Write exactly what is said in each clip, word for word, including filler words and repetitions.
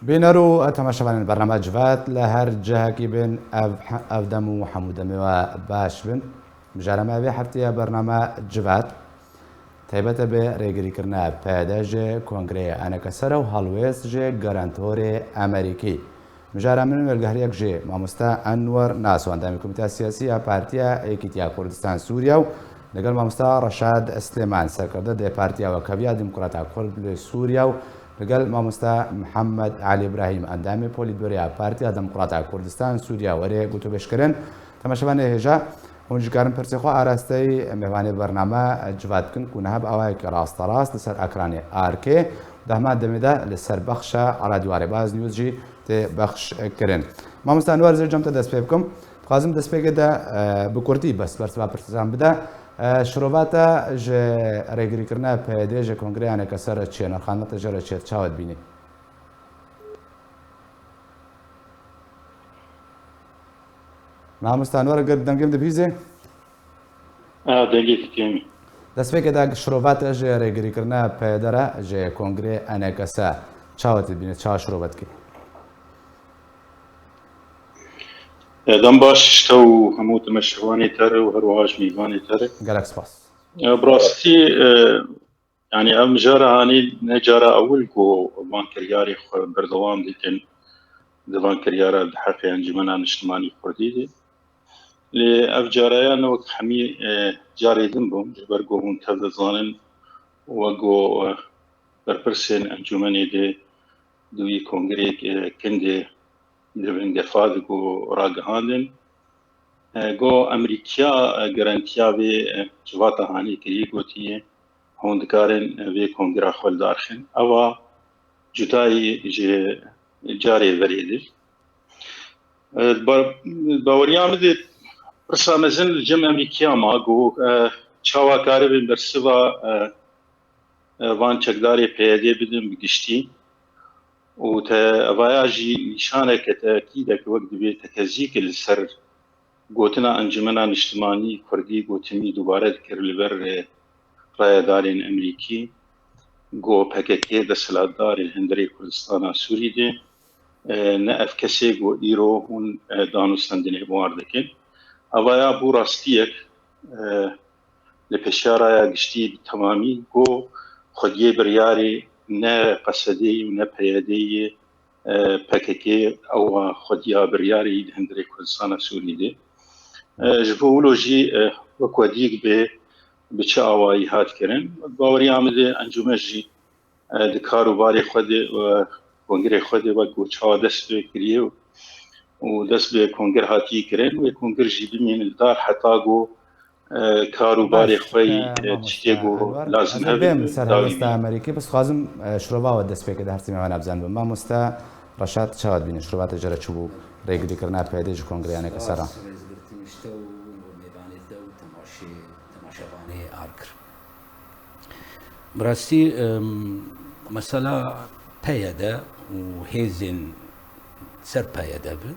Bîner û temaşevanên bername Civat li her cihekî bin, ev, ev dem û hemû demê we baş bin. Mijara me vê hefteyê bername Civat taybet e bi rêgirîkirina P Y D ji Kongreyê ENKS re û helwêst ji garantorê Amerîkî. Mijara min welgehriyek ji mamoste Enwer Naso, endamê Komîteya Siyasî ya Partiya Êkîtiya Kurdistan Sûriye û li gel mamoste Reşad Slêman, serkirde dê Partiya Wekheviya Demokrata Kurd li Sûriye û li gel mamoste Mihemed Elî Îbrahîm, endamê Polîtbüroya Partiya Demokrata Kurdistan Sûriye were gotûbêjkirin. Temaşevanê hêja, hûn jî karin pirsê xwe arasteyî mêvanê bername Civat bikin ku niha bi awayekî rasterast li ser ekranê Arkê, di heman demê de li ser bexşa Radyoya Rêbaz News jî tê bexş kirin. Mamoste Enwer, zêr cem te dest pê bikim. Dixwazim destpêkê de, e, bi kurtî bes bersiva pirsan bide. E, şirova te ji rêgirîkirina P Y D ji Kongreya ENKS re çi ye? Nirxandina te jê re çi ye? Çawa dibînî? Mamoste Enwer, eger dengê min dibihîzê? A, dengê te tê min. Destpêkê de şirova te ji rêgirîkirina P Y D re ji Kongrê ENKS çawa dibîne, çawa şirove dike? E, dem baş ji te û hemû temaşevanê te re û her wiha ji mêvanê te re. Gelek spas. E, bi rastî, e, yanî ev mijara hanî ne cara ewil ku van kiryarê xwe berdewam dikin di van kiryara di heqê Encûmena Niştimanî Kurdî de. Lê ev caraya ne wek hemî, e, carê din bû, ji ber ku hûn tev dizanin, wek ku, e, berpirsên encûmenê de di wî kongreyê, e, kin de di bin gefa de ku ragihandin, e, ku Amerîkiya, e, garantiya vê, e, civata hanê kiriye, gotiye, hûn dikarin, e, vê kongira xwe li dar xin. Eva cudayî ji carê verê de. E, ba-, baweriya min de pirsa mezin li cem Amerîkiya ma, ku, e, çawa karibin bersiva, e, e, van çekdarê P Y D bidin bi giştî û te evaya jî nîşaneke tekîdeke wek divê tekezî ke li ser gotina Encûmena Niştimanî Kurdî gotinî dubare dikir li ber, e, rayedarên Amerîkî, ku P K K desthilatdar e li hundirê Kurdistana Sûrî de, e, ne ev kesê ku îro hûn, e, danûstendinê bi wan dikin. Evaya bû rastiyek, e, li pêşiya raya giştî bi temamî ku xwediyê biryarê ne P S D'yê û ne P Y D'yê, e, P K K ew xwediya biryarê yî di hundirê Kurdistana Sûrî de. E, ji bo wilo jî, e, wek we dîk bê bi çi awayî hat kirin. Baweriya min de encûmen jî, e, di kar û barê xwe de, e, kongrê xwe de wek ku çawa dest pê kiriye û dest bi kongir hatî kirin, wê kongir jî bimîne li dar heta ku, e, kar û barê xwe yî, e, tiştê ku lazim hebe bêm ser helwesta Amerîkî, bes dixwazim, e, şirova we dest pê ke de her timê wana bizanibim. Mamoste Reşat, çawa dibîne? Şirova te jê re çi bû? Rêgirîkirina P Y D ji kongreya ENKS re. Spas, rêzgirtin ji te û mêvanê te û temaşê-, temaşevanê Arkir. Bi rastî, em, mesela P Y D û hêzên ser P Y D bi,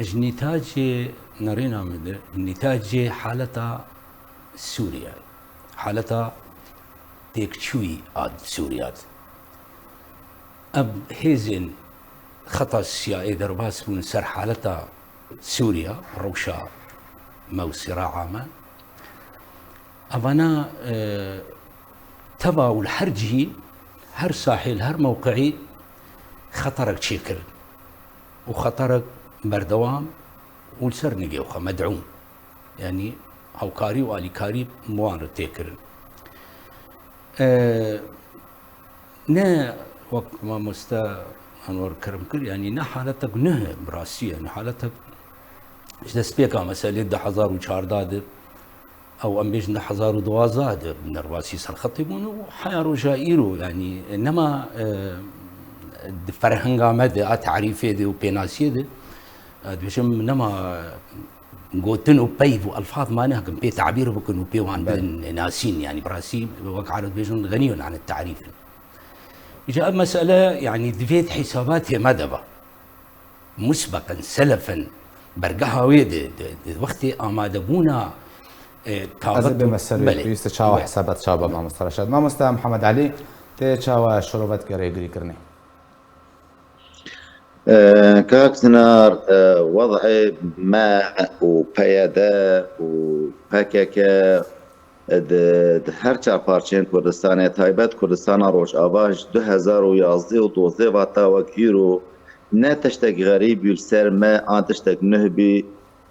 ji nîtacê nerêna min de, nîtacê haleta Sûriye, haleta têkçûyî a Sûriye de. Ev hêzên xeta siyayê derbas bûn ser haleta Sûriya, rewşa me û sîraa me. Evana, e, teva û li her cihî, her sahê, li her mewqeî xeterek çêkirin û xeterek berdewam û li ser nigê xwe medûm. Yanî hawkarî û alîkarî bi wan re tê kirin. E, Ne wek mamoste Enwer kerem kir, yanî ne haletek nuh e, bi rastî ye, ne haletek ji destpêka meselê du hezar û çardeh de, ew em bêjin du hezar û duwazdeh de bi derbasî serxetê bûn û heya roja îro, yanî nema, e, di ferhenga me de, a tarîfê de û pênasiyê de, e, dibêjim nema gotin û peyv û elfaz mane hekim pê tabîr bikin û pê wan bidin nasîn, yani bi rastî wek Arab dibêjin, xeniyun an tarîf in. Îca ev mesele, yani divêt hîsabatê me de be. Musbeqen, selefen, bergeha wê di, di, di wextê amadebûna, e, Ez ê bê meselê pêwîst e çawa hesabet çawa be, mamoste Reşad. Mamoste Mihemed Elî, tê çawa şirove dike rêgirîkirinê? Kak Sinar, wed'ê me û P Y D û P K K di, di her çar parçeyên Kurdistanê, taybet Kurdistana Rojava ji du hezar û yazdeh û dozdeh ve ta wek îro ne tiştek xerîb bû li ser me, an tiştek nuh bû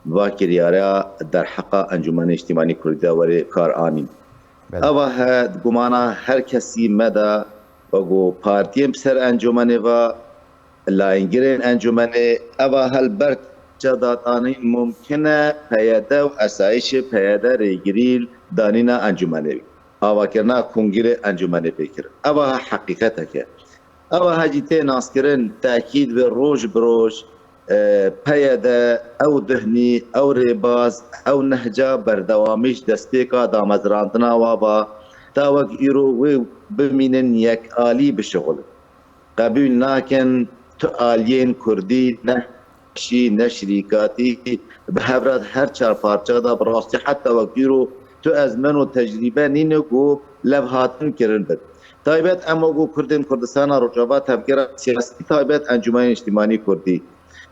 va kiryara derheqa Encûmenê Niştimanî Kurdî de werê kar anîn. Belê. Eva he di gumana her kesî me de, wek ku partiyên bi ser encûmenê ve, layîngirên encûmenê, eva he li ber çadanîn mumkin e P Y D û esayîşê P Y D rêgirî li danîna encûmenê bî. Avakirina kongirê encûmenê pê kirin. Eva he heqîqetek e. Eva he jî tê naskirin, tekîd be roj bi roj, e, P Y D, ew dihnî, ew rêbaz, ew nehca berdewamî ji destpêka damezrandina wa va, ta wek îro wê bimînin yekalî bişixulin. Qebûl nakin tu aliyên Kurdî ne şî, ne şirîkatî, bi hev re her çar parça de bi rastî heta wek îro tu ezmen û tecrîbe nîne ku levhatin kirin bin. Taybet em wek ku Kurdên Kurdistana Rojava tevgera siyasî taybet Encûmenê Niştimanî Kurdî.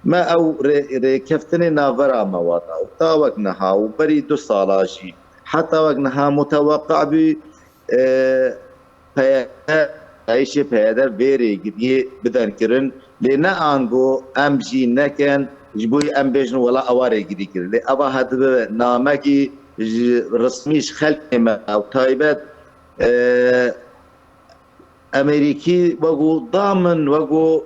Me ew rê-, rêkeftinê navbera me wata û ta wek niha û berî du sala jî heta wek niha muteweqe bû, e, P Y D, rayişê P Y D vê rêgiriyê bidin kirin. Lê ne ango em jî nekin, ji bo em bêjin wela ewa rêgirî kirin. Lê eva he dibe namekî ji rismî ji xelkê me ew taybet, e, Amerîkî wek ku damin, wek ku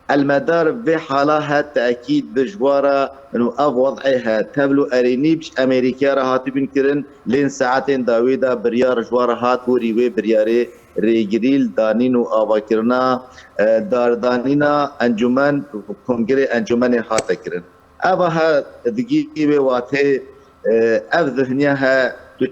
elmedar vê hala he tekîd bi ji wa re, û ev wed'ê he tevl û erênî bi ji Amerîkaya re hatibûn kirin, lê in saetên dawî de biryar ji wa re hat, werî wê biryarê rêgirî li danîn û avakirina, e, dardanîna encûmen, kongirê encûmenê hate kirin. Eva he digî wê watê, e, ev zihniye he tu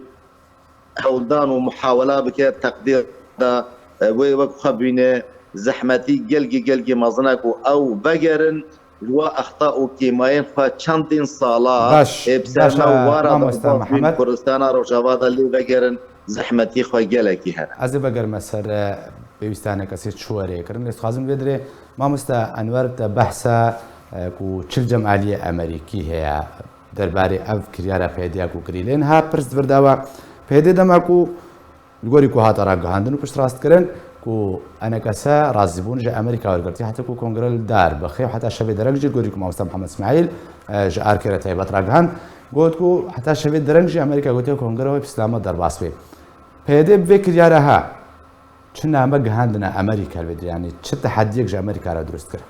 hewldan û muhawela bike, teqdîr da, e, wê wek xwe bîne, zehmetî gelgî, gelgî mezin e ku ew vegerin, ji wa exta û kêmayên xwe çendîn sala Baş, ê bi ser baş, me û e, wara mamoste Mihemed. Kurdistana Rojava de lê vegerin, zehmetî xwe gelekî hene. Ez ê vegerime ser, e, pêwîstaneke sê çi were kirin. Lê dixwazim vê dirê, mamoste Enwer, te behsa, e, ku çil cem aliyê Amerîkî heye, derbarê ev kiryara P Y D ya ku kirî. Lê niha pirs di vir de we, P Y D dema ku li gorî ku hate ragihandin û piştrast kirin ku enekese razîbûn ji Amerîka wergirtiye heta ku kongre li dar bixe û heta şevê dereng jî gorî ku mamoste Mihemed Îsmaîl, e, ji Arkê re taybet ragihand, got ku heta şevê dereng jî Amerîka gotiye kongre wê bi selamet derbas bê. P Y D bi vê kiryara ha çi name gihandine Amerîka li vê dirê, yanî çi tehediyek ji Amerîka re dirust kir?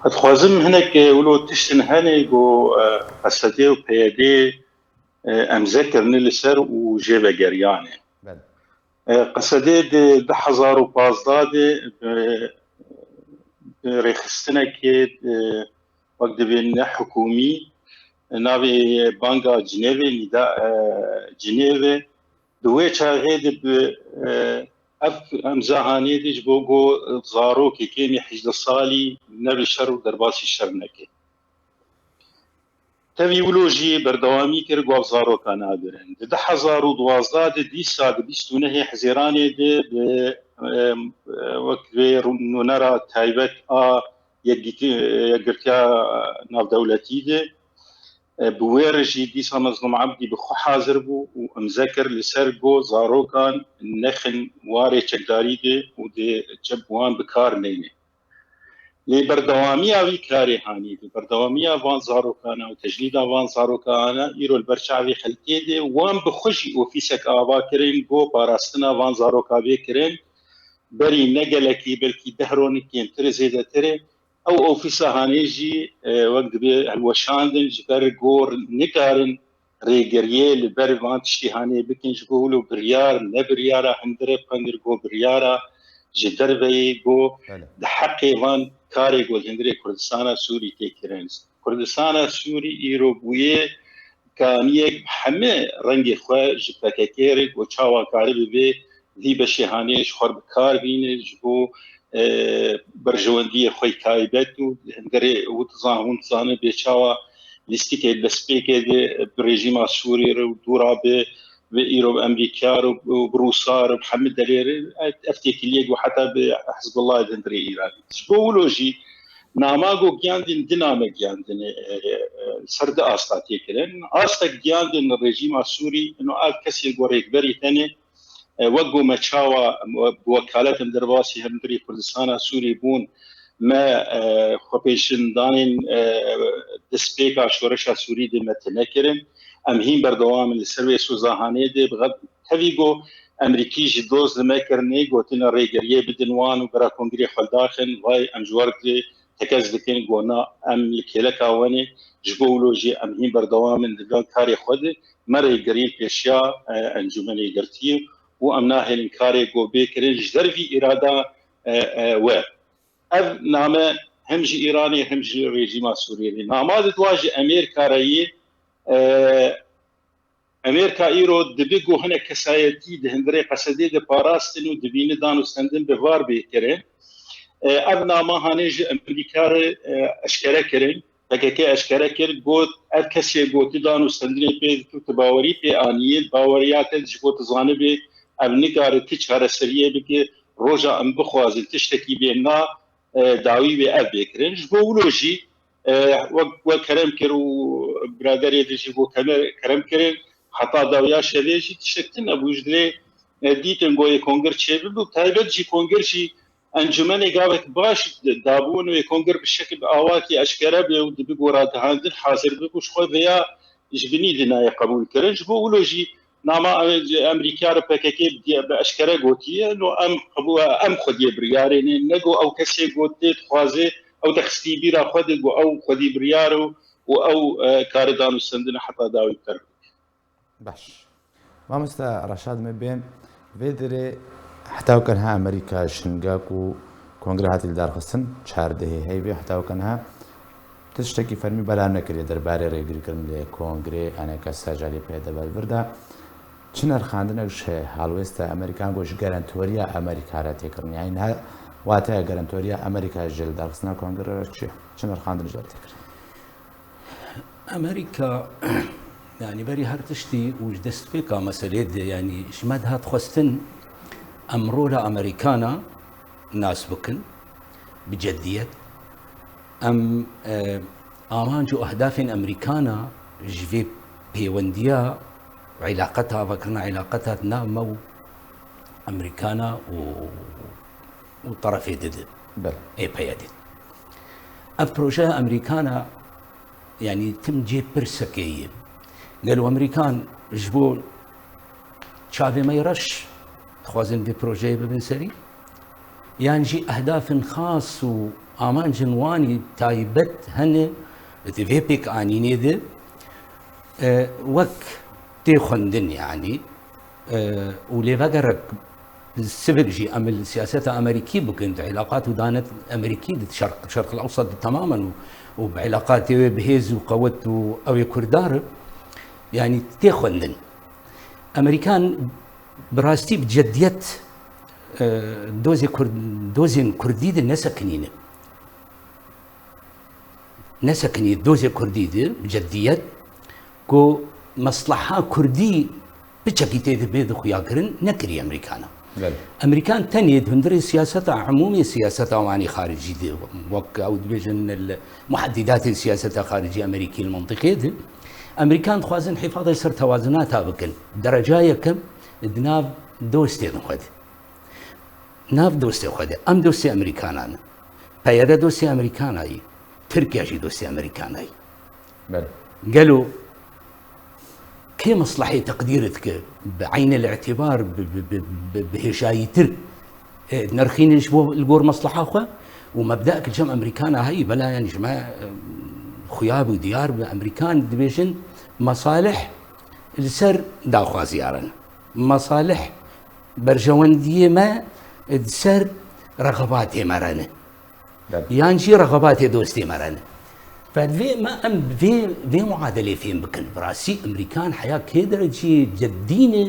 Ez dixwazim hinek, e, wilo tiştin hene ku, e, Q S D û P Y D, e, emze kirine li ser û jê vegeriyane. Belê. E, Q S D di du hezar û pazdeh de bi, bi rêxistinekê, e, wek dibê ne hikûmî, navê banga Cinêvê, nîda, e, Cinêvê, di wê çaxê de bi, e, ev emza hanê de ji bo ku zarokê kêmî hejdeh salî nebe şer û derbasî şer neke. Tevî wilo jî berdewamî kir ku ev zarokan nagirin. Di du hezar û duwazdeh de dîsa di bîst û nehê Hezêranê de bi, em, wek vê nûnera taybet a Yekgîtî-, Yekgirtiya Navdewletî de, e, bi wê re jî dîsa Mezlûm Ebdî bi xwe hazir bû û imze kir li ser ku zarokan nexin warê çekdarî de û dê çep wan bi kar neyne. Lê berdewamiya vî karê hanî, bi berdewamiya van zarokana û tecnîda van zarokana îro li ber çavê xelkê de, wan bi xwe jî ofîsek ava kirin, ku parastina van zaroka bê kirin, berî ne gelekî, belkî deh ronik kêmtir ê zêdetir ê. Ew ofîsa hanê jî, e, wek dibê hilweşandin, ji ber ku nikarin rêgeriyê li ber van tiştî hanê bikin, ji bo wilo biryar, ne biryara hundirê, pendir ku biryara ji derveyê ku Belê. di heqê van karê ku li hundirê Kurdistana Sûrî tê kirin. Kurdistana Sûrî îro bûye kaniyek bi heme rengê xwe ji P K K re ku çawa karibe vê vî beşê hanê ji xwe bi kar bîne, ji bo, e, berjewendiyê xwe taybet û hundirê û dizan, hûn dizanin bê çawa lîstikê destpêkê de bi rejîma Sûrî re û dûra bi, bi îro bi Emerîka re û bi Rûsa re, bi hemî delê re, ev têkiliyek û heta bi Hizbullahê di hundirê Îranê. Ji bo wilo jî nama ku giyandin, di name giyandin, e, e, ser di asta tê kirin. Astek giyandin rejîma Sûrî, ino ev kesê ku rêkberî tenê, e, wek ku me çawa, e, bi wekalet em derbasî hundirê Kurdistana Sûrî bûn, me, e, xwepêşandanên, e, destpêka şoreşa Sûrî de me tune kirin. Em hîn berdewam in li ser wê soza hanê de, bi xwe tevî ku Emerîkî jî doz li me kirinê, gotine rêgeriyê bidin wan û bera kongrê xwe daxin, vay em ji we re tekez dikin, got na, em li kêleka we ne, ji bo wilo jî em hîn berdewam in di van karê xwe de, me rêgerî pêşiya, e, Encûmenê Yekgirtiyê û em nahêlin karê ku bê kirin ji dervî îrada, e, e, we. Ev name hem ji Îranê hem ji rejîma Sûriyê re. Nama di dua ji Amerîka re yê, e, Amerîka îro dibe ku hinek kesayetî di hundirê Qesedê de parastin û dibîne danûstendin bi var bê kirin. E, ev nama hanê ji Amerîka re, e, eşkere kirin, P K K eşkere kir, got, ev kesê ku tu danûstendinê pê dikir, tu bawerî pê aniyê, baweriya te ji bo tu zanibê ev nikare tu çareseriyê bike, roja em bixwazin tiştekî bê na, e, dawî wê ev bê kirin. Ji bo wilo jî, e, wek, wek kerem kir û biraderê din jî bo keme-, kerem kirin, heta dawiya şevê jî tiştek tune bû. Ji dilê, e, dîtin ku yê kongir çêbibe û taybet jî kongir jî encûmenê gavek baş dabûn wê kongir bi şekil awakî eşkere be û dibe ku ragihandin hazir bibe û ji xwe vêya ji binî dî nayê qebûl kirin. Ji bo wilo jî nama Amerîka re P K K bi, bi eşkere gotiye, no em qebû-, em xwediyê biryarê ne, ne ku ew kesê ku tê dixwaze, ew te xistî bîra xwe de ku ew xwedî biryar û, û ew, e, kare danûstendine heta dawî ter bike. Baş. Mamoste Reşad, me bên vê dirê heta weke niha Amerîka ji hinga ku kongre hatî lidarxistin, çardehê heyvê heta weke niha tiştekî fermî belav nekiriye derbarê rêgirîkirin lê kongrê, eneke serjalê pê de belvir da. Çi nirxandinek ji halwêsta Amerîkan ku ji garantoriya Amerîka re tê kirin? Yanî niha wateya garantoriya Amerîka ji lidarxistina kongre re çi ye? Çi nirxandin ji re tê kirin? Amerîka, yanî berî her tiştî û ji destpêka meselê de, yanî ji me dihat xwestin em rola Amerîkana nas bikin, bi ceddiyet. Em, e, amanc û ehdafên Amerîkana ji vê pêwendiya, îlaqeta, avakirina îlaqeta di nav me û Amerîkana û, û terefê dide. Belê. Ê P Y D'ê. Ev projeya Amerîkana, yanî tim cê pirsekê ye. Gelo Amerîkan ji bo çavê me yê reş dixwazin vê projeyê bibin serî? Yan jî ehdafên xas û amancên wanî taybet hene di vê pêkanînê de, e, wek tê xwendin, yanî, e, û lê vegerek sivik jî em li siyaseta Amerîkî bikin, di îlaqat û danet Amerîkî di şerq, şerq el ewsat di temamen û, û bi îlaqatê wê bi hêz û qewet û ew ê Kurda re, yanî tê xwendin. Amerîkan bi rastî bi ceddiyet, e, dozê Kurd-, dozên Kurdî de nesekinîne. Nesekinî dozê Kurdî de bi ceddiyet ku mesleha Kurdî piçekî tê de bê de xuyakirin, nekiriye Amerîkana. Belê. Amerîkan tenê di hundirê siyaseta emûmê, siyaseta wanî xaricî de, wek ew dibêjin, li muheddidatê siyaseta xaricî Amerîkî li mentiqê de, Amerîkan dixwazin hîfadê ser tewazinata bikin. Dereca yekem di nav dostên xwe de. Nav dostê xwe de. Em dostê Amerîkana ne. P Y D dostê Amerîkana yî. Tirkiye jî dostê Amerîkana yî. Belê. Gelo kê meslehê teqdîr dike bi eynê îtîbar, bi, bi, bi, bi, bi hêşayîtir, e, nerxînin ji bo li gor mesleha xwe û mebdeek li cem Amerîkana heyî, belayan ji me, e, xuya bû, diyar bi Amerîkan dibêjin mesalih li ser daxwaziya re ne. Mesalih berjewendiyê me di ser rexebatê me re ne. Belê. Yan jî rexebatê dostê me re ne. Bad vê me em vê, vê muadelê fêm bikin. Bi rastî Amerîkan heya kê derecî ceddî ne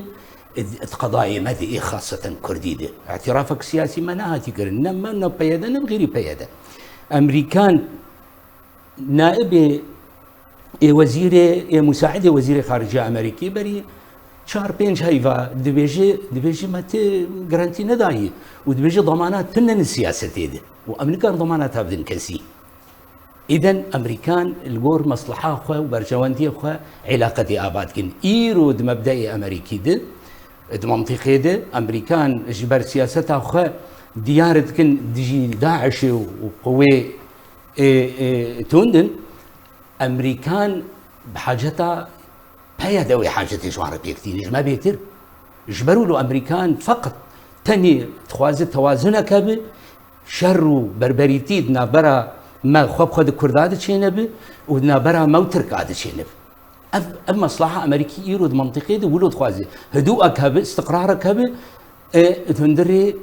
di qedayê me de, ê xaseten Kurdî de. Îtirafek siyasî me nehatî kirin. Ne me, ne P Y D, ne bi xêrî P Y D. Amerîkan naibê ê wezîrê, ê musaidê wezîrê xarice Amerîkî berî çar pênc heyva dibêje, dibêje me ti garantî nedayî û dibêje damana tune ne siyasetê de. Û em nikarin damana ta bidin kesî. Îden Amerîkan li gor mesleha xwe û berjewendiyê xwe îlaqetê ava dikin. Îro di mebdeyê Amerîkî de, di mentiqê de, Amerîkan ji ber siyaseta xwe diyar dikin dijî DAIŞê û qewê, ê, ê, tundin. Amerîkan bi haceta P Y D wê hacetê ji wan re pêk tîne, ji me bêtir. Ji ber wilo Amerîkan feqet tenê dixwaze tewazuneke bi, şer û berberîtî di navbera me xwe bi xwe di Kurda de çêne bi û di navbera me û Tirka de çêne bi. Ev, ev mesleha Amerîkî îro di mentiqê de wilo dixwaze. Hidûek hebe, istiqrarek hebe, e, di hundirê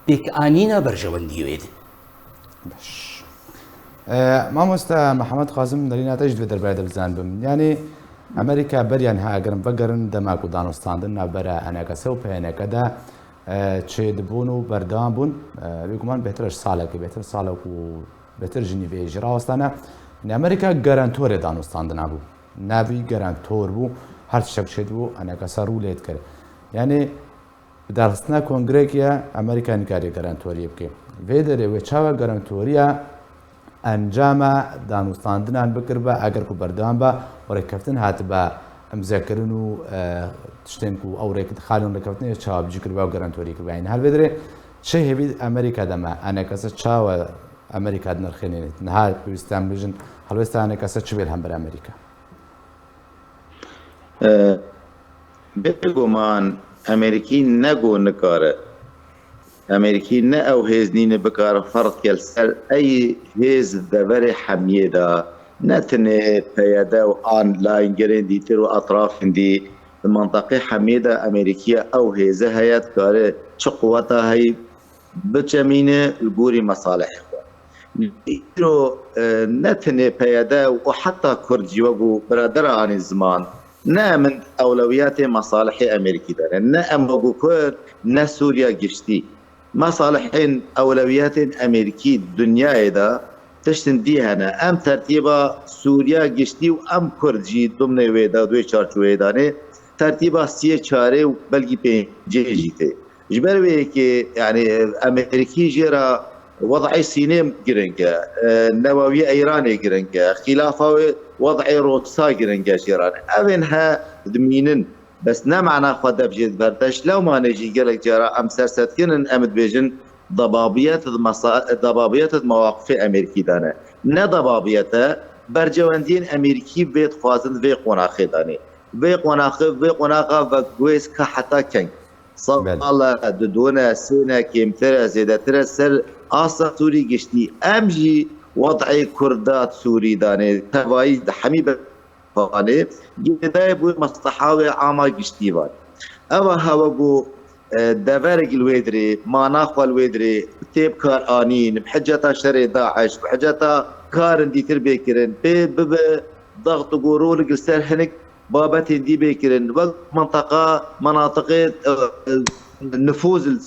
pêkanîna berjewendiyê wê de. Baş. E, mamoste Mihemed, xwazim nerîna te jî di vê derbarê de bizanibim. Yanî Amerîka beriya niha eger em vegerin dema ku danûstandin navbera E N K S û P Y N K de, e, çêdibûn û berdewam bûn, e, bêguman bêhtir ji salekê, bêhtir salek û bêhtir ji nîvê jî rawestane. Yanî Amerîka garantorê danûstandina bû. Navî garantor bû, her tiştek çêdibû, E N K S rû lê dikir. Yanî Bi darxistina kongrekê ye, Amerîka nikariye garantoriyê bike. Vê derê wê çawa garantoriya encama danûstandinan bikiribe, eger ku berdewam be û rêkeftin hatibe îmzekirin û, e, tiştên ku ew rêk-, xalên rêkeftinê çawa bicî kiribe û garantorî kiribe. Yanî her vê derê çi hêvî Amerîka de me, E N K S çawa Amerîka dinirxînî? Niha pêwîst e em bêjin, helwesta E N K S çi bê li hember Amerîka? E, bêguman Amerîkî ne ku nikare. Amerîkî ne ew hêz nîne bikare ferz ke li ser ey hêz deverê hemiyê de, ne tenê P Y D û an layîngerên dîtir û etrafên dî, di mintaqê hemiyê de Amerîkiya ew hêze heye, dikare çi quweta heyî, biçemîne li gorî mesalihê xwe. Îro, e, ne tenê P Y D û heta Kurd jî wekû biradera anî ziman, ne em in ewlewiyatê mesalihê Amerîkî de ne, ne em wekû Kurd, ne Sûriya giştî. Mesalihên ewlewiyatên Amerîkî dinyayê de tiştin dî hene. Em tertîba Sûriya giştî û em Kurd jî dimnê wê de, di wê çarçoveyê de ne, tertîba siyê çarê û belkî pêncê jî tê. Ji ber wê yekê, yanî, Amerîkî jê re wed'ê Sînê giring e, e, newewiyê Îranê giring e, xîlafa wê wed'ê Rûsa giring e jê re. Evên he dimînin, bes ne mana xwe dev jê diberde. Ji lewmanê jî gelek cara em sersedkinin, em dibêjin debabiyet di mesa-, debabiyet di mewaqifê Amerîkî de ne. Ne debabiyet e, bercewendiyên Amerîkî vê dixwazin vê qonaxê de ne. Vê qonaxê, vê qonaxa ve guêz ka heta keng. Belê. Sala didone, sêne, kêmtir e, zêdetir e ser asta Sûrî giştî. Em jî wed'ê Kurda di Sûrî de ne, tevayî di hemî bevanê, gêdayê bû mesleha wê ama giştî van. Ewa hewe ku, e, deverek li wê dirê, mana xwe li wê dirê, tê bi kar anîn, bi hiceta şerê DAIŞ, bi hiceta karin dîtir bê kirin, pê bibe daxt û gorolek li ser hinek babetên dî bê kirin. Wek minteqa, menatiqê, e, e, nifûz li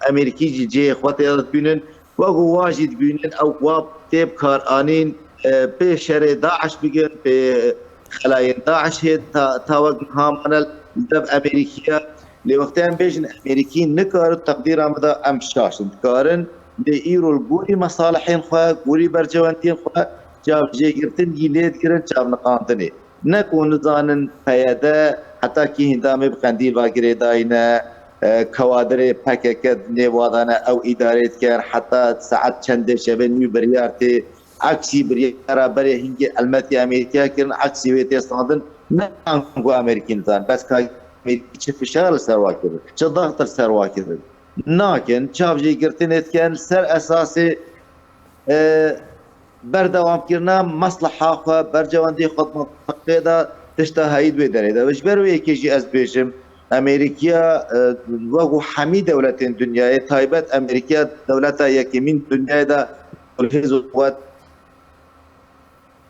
Amerîkî jî cihê xwe tê de dibînin. Wek wa jî dibînin, ew wa tê bi kar anîn, e, pê şerê DAIŞ bikin, pê xelayên DAIŞ hê ta, ta wek niha mane li dev Amerîkiya. Lê wextê em bêjin Amerîkî nikare, teqdîra min de em şaş in, dikarin, lê îro li gorî mesalihên xwe, gorî bercewendiyên xwe, çavjêgirtin yî lê dikirin, çavniqandinê. Ne ku nizanin P Y D heta kî hîndamê bi qendîl ve girêdayî ne, e, kewadirê P K K nêv wa de ne, ew îdarê dikin, heta saet çendê şevê nû biryar tê, eksî biryara berê hingê elmetî Amerîkaya kirin, eksî wê tê standin, ne ango Amerîkî nizan, bes ka Amerîkî çi fişar li ser wa kirin, çi daxtir ser wa kirin. Nakin, çavjêgirtinê dikin, ser esasê, e, berdewamkirina mesleha xwe, bercewendiyê xwe di mintaqê de tişta heyî di wê derê de. Ji ber wê yekê jî ez dibêjim, Amerîkiya, e, wek û hemî dewletên dinyayê, taybet Amerîkiya dewleta yekemîn dinyayê de hêz û quwet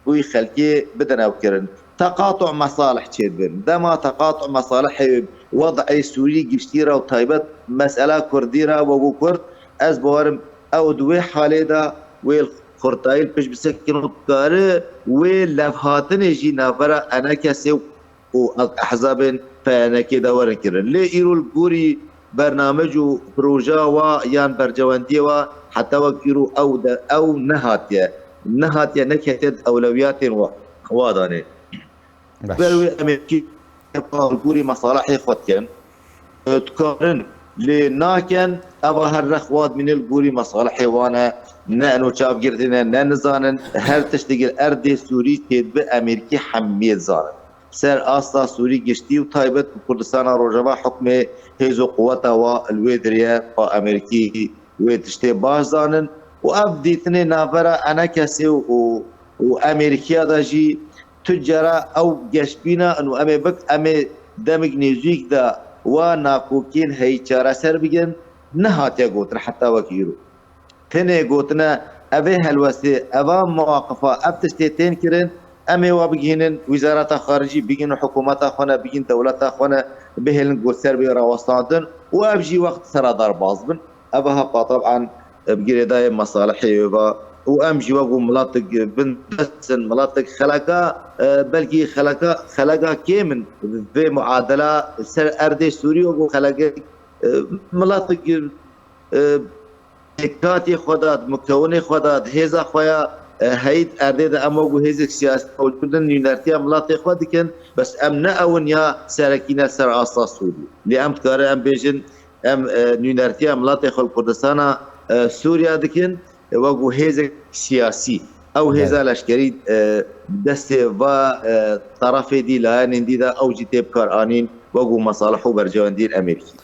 wî xelkê bidin ew kirin. Teqatu mesalih çêdibin. Dema teqatu mesalihê wed'ê Sûrî giştî re û taybet mesela Kurdî re, wekû Kurd, ez bawerim ew di wê halê de wê xurtayî li pişt bisekin û dikare wê levhatinê jî navbera enekesê û û ehzabên P N K de werin kirin. Lê îro li gorî bernamej û proja wa yan berjewendiyê wa heta wek îro ew de, ew nehatiye, nehatiye, neketiye di ewlewiyatên wa, wa danê. Ber wê em ê kî li gorî mesalihê xwe dikin, dikarin, lê nakin, eva her rex wa dimîne li gorî mesalihê wan e, ne eno çavgirtî ne, ne nizanin, her tiştekî li erdê Sûrî têdibe Amerîkî hemiyê dizanin. Ser asta Sûrî giştî û taybet bi Kurdistana Rojava hukmê hêz û quweta wa li wê diriye, pa Amerîkî wê tiştê baş zanin û ev dîtinê navbera enekesê û, û, û Amerîkiya de jî tu cara ew geşbîna in û em ê bik, em ê demik nêzûyîk de wa nakokiyên heyî çareser bikin, nehatiye gotin heta wek îro. Tenê gotine, evê helwestê, eva muwaqifa, ev tiştê tên kirin, em ê wa bigihînin wîzareta xaricî, bigihînin hikûmeta xwe ne, bigihînin dewleta xwe ne, bihêlin ku ser bê rawestandin û ev jî wext sera derbas bin. Ev ha qateb'an bi girêdayê mesalihê wê ve û em jî wek ku miletik bindest in, miletik xeleka, e, belkî xeleka, xeleka kêm in vê muadela ser erdê Sûrî wek ku xelekek, e, miletik, e, Di katê xwe de, di mukewinê xwe de, di hêza xwe ya, e, heyî di erdê de em wekû hêzek siyasî mewcûd in, nûnertiya miletê xwe dikin, bes em ne ew in ya serekî ne ser asta Sûriyê. Lê em dikarin em bêjin, em, e, nûnertiya miletê xwe li Kurdistana, e, Sûriya dikin, e, wekû hêzek siyasî. Ew hêza leşkerî, e, destê va, e, terefê dî, layenên dî de ew jî tê bikaranîn wekû mesalih û berjewendiyên Amerîkî.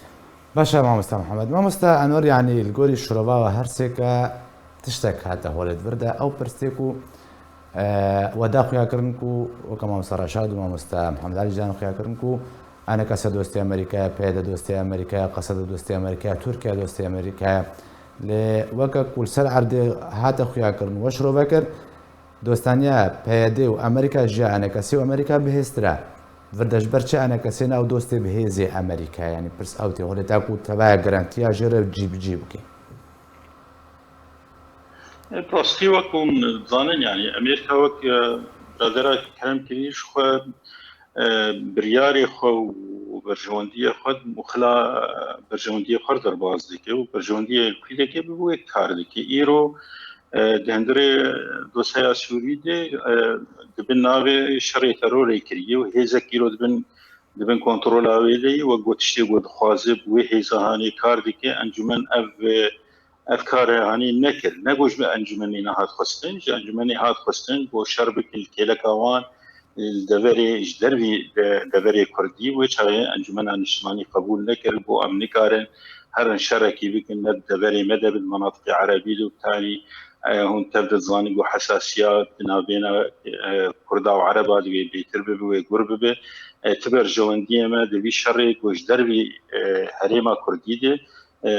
Baş e, mamosta Mihemed. Mamosta Enwer, yanî li gorî şirova we her sêke tiştek hate holê di vir de, ew pirsê ku, e, we da xuya kirin ku, weke mamosta Reşad û mamosta Mihemed Elî jî dan xuya kirin ku enekese dostê Amerîkaya, P Y D dostê Amerîkaya, Qesede dostê Amerîkaya, Tirkiye dostê Amerîkaya. Lê weke ku li ser erdê hate xuya kirin, we şirove kir, dostaniya P Y D û Amerîka ji ya enekesê û Amerîka bihêztir e. Vir de ji ber çi enekesê ne ew dostê bi hêzê Amerîka ye? Yanî pirs ew tê holê te ku tevaya garantiya jê re cî bi cî bikî. E, rastî wek hûn dizanin, yanî Amerîka wek, e, biradera kerem kirî ji xwe, e, biryarê xwe û berjewendiyê xwe, muxila berjewendiyê xwe derbas dike û berjewendiyê li kû dike, bi wê kar dike. Îro, e, di hundirê dosyeya Sûrî de, e, di bin navê şerê terorê kiriye û hêzek îro di bin, di bin kontrola wê de ye. Wek got, tiştê ku dixwaze bi wê hêza hanê kar dike, encûmen ev, e, ev kare hanê nekir. Ne ku ji encûmenê nehat xwestin, ji encûmenê hat xwestin ku şer bikin li kêleka wan, li deverê, ji dervî de, deverê Kurdî, wê çaxê Encûmena Niştimanî qebûl nekir, got, em nikarin herin şerekî bikin, ne di deverê me de, bi di menatiqê erebî de, û tanî, e, hûn tev dizanin ku hesasiyat di navbêna, e, Kurda û Ereba divê bêtir bibe, wê gur bibe. E, ti berjewendiyê me di vî şerê ku ji dervî, e, herêma Kurdî de, e,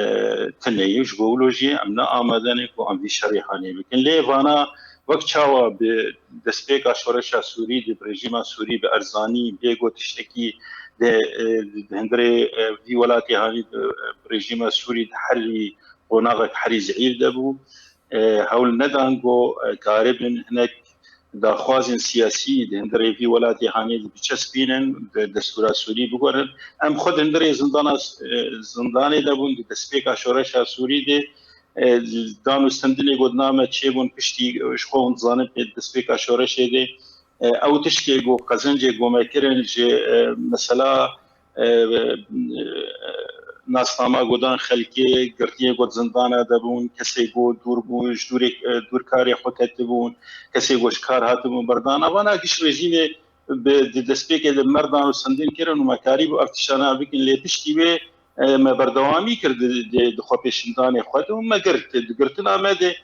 tune ye. Ji bo wilo jî em ne amade ne ku em vî şerê hanê bikin. Lê vana wek çawa bi destpêka şoreşa Sûrî de, bi rejîma Sûrî bi erzanî, bê got tiştekî de, e, di hundirê, e, vî welatê hanî de, e, bi rejîma Sûrî di herî qonaxek herî zeîf de bû. E, hewl nedan ku, e, karibin hinek daxwazên siyasî di hundirê vî welatê hanê de biçespînin, di destûra Sûrî biguherin. Em xwe di hundirê zindana, e, zindanê de bûn di destpêka şoreşa Sûrî de, e, dan û stendinê got name çêbûn piştî, e, ji xwe hûn dizanin pê di destpêka şoreşê de, e, ew tiştê got qezencê ku me kirin ji, e, mesela e, e, nasnama godan xelkê, girtiyê got zindana de bûn, kesê got dûr bûn, ji dûrê, e, dûr karê xwe ketibûn, kesê got ji kar hatibûn berdana. Vana giş rejîmê bi, di destpêkê de merdan û sendin kirin û me karî bû ev tiştana bikin, lê piştî wê, e, me berdewamî kir di, di, di xwe pêşindanê xwe de û me girt, di girtina me de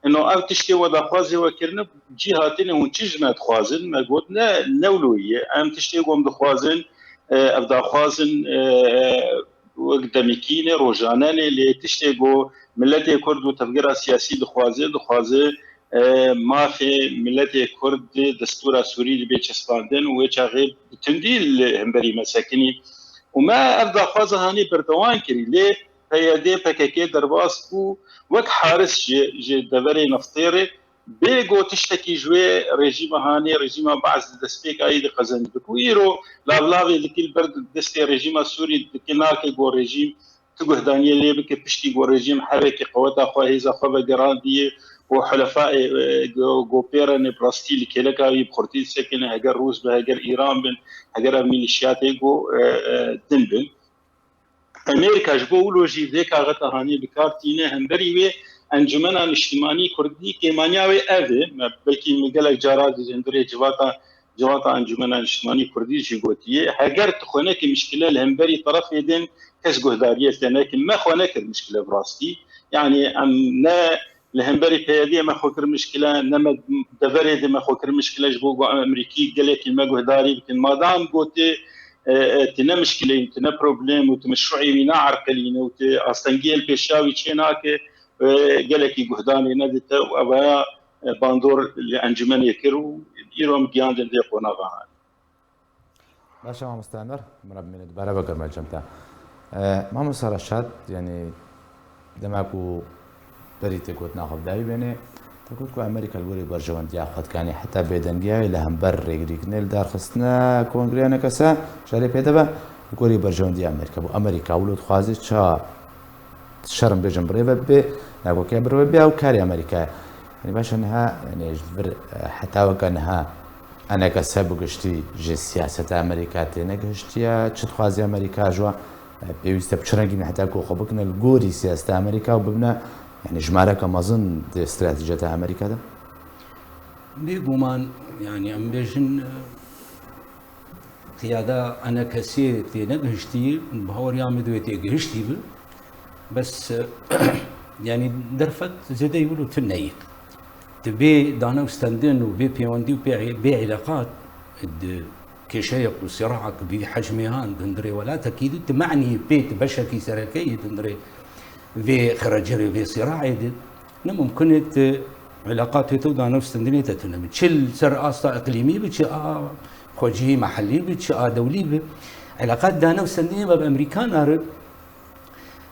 Ino ev tiştê we daxwazê we kirine, cî hatine hûn çi ji me dixwazin? Me got, ne, ne wilo ye. Em tiştê ku em dixwazin, e, ev daxwazin, e, wek demikî ne, rojane ne, lê tiştê ku miletê Kurd û tevgera siyasî dixwaze, dixwaze, e, mafê miletê Kurd di destûra Sûrî dibe çespandin û wê çaxê bi tundî li hemberî me sekinî. Û me ev daxwaza hanî berdewam kirî, lê P Y D P K K derbas bû wek haris ji, ji deverê neftêrê. Bê ku tiştekî ji wê rejîma hanê, rejîma Baas di destpêka yî de qezenc bik û îro lavlavê dikî li ber destê rejîma Sûrî dike nake ku rejîm tu guhdaniyê lê bike, piştî ku rejîm herekî qeweta xwe, hêza xwe vegerandiye û hulefayê, e, ku, ku pê re ne bi rastî li kêleka wî bi xurtî disekine, heger Rûs be, heger Îran bin, heger ev mîlîşiyatê ku, e, e, din bin. Amerîka ji bo wilo jî vê kaxeta hanê bi kar tîne, hemberî wê Encumena Niştimanî Kurdî kêmaniya wê ev e. Me, belkî min gelek cara di hundirê civata, civata Encumena Niştimanî Kurdî jî gotiye, heger tu xwe nekî mişkile li hemberî terefê din kes guhdariyê te nekin. Me xwe nekir mişkile bi rastî. Yanî em ne li hemberî P Y D'ê me xwe kir mişkile, ne me deverê de me xwe kir mişkile ji bo ku Amerîkî gelekî me guhdarî bikin. Madam gotê, e, e, tu ne mişkile yî, tu ne problem û tu meşruê wî neerqilîne û tu astengiyê li pêşiya wî çê nake, e, gelekî guhdanê nedite û evaya, e, bandor li encûmenê kir û îro em giyandin vê qonaxa hanê. Baş e, mamoste Enwer, min re bimîne dubare vegerim cem te. E, mamoste Reşad, yanî dema ku berî tê gotina xwe bi dawî bênê, te got ku Amerîka li gorî berjewendiya xwe dikanî heta bêdengiya wê li hember rêgirîkirinê li darxistina kongreya nekese şerê pê de be, li gorî berjewendiya Amerîka. Bo Amerîka wilo dixwaze ça şerim bêjin birêve bibe, nakokiya birêve bibe, ew karê Amerîka ye. Yanî baş e niha, yanî ji vir, e, heta weke niha enekese bi giştî ji siyaseta Amerîka têne gihiştiye, çi dixwaze Amerîka ji wan, e, pêwîst e bi çi rengî heta ku xwe bikine li gorî siyaseta Amerîka û bibine, yanî jimareke mezin di stratejiyeta Amerîka de? Bêguman, yanî em bêjin, e, qiyada enekesê têne gihiştî, bi hawariya min divê tê gihiştî bi. Bes, e, yanî derfet zêdeyî wilo tune ye. Di bê dane û stendin û bê pêwendî û bê, bê îleqat di kêşeyek û sîraek bi vî hecmê han di hundirê welatekî de, di manî pê di beşekî sereke yê di hundirê vê xerecerê, vê sîraê de, ne mumkin e tu îleqatê te û dane û stendinê te tune bi. Çi li ser asta îqlîmî bi, çi a xwecihî mehellî bi, çi a dewlî bi. Îleqat dane û stendinê me bi Amerîkana re,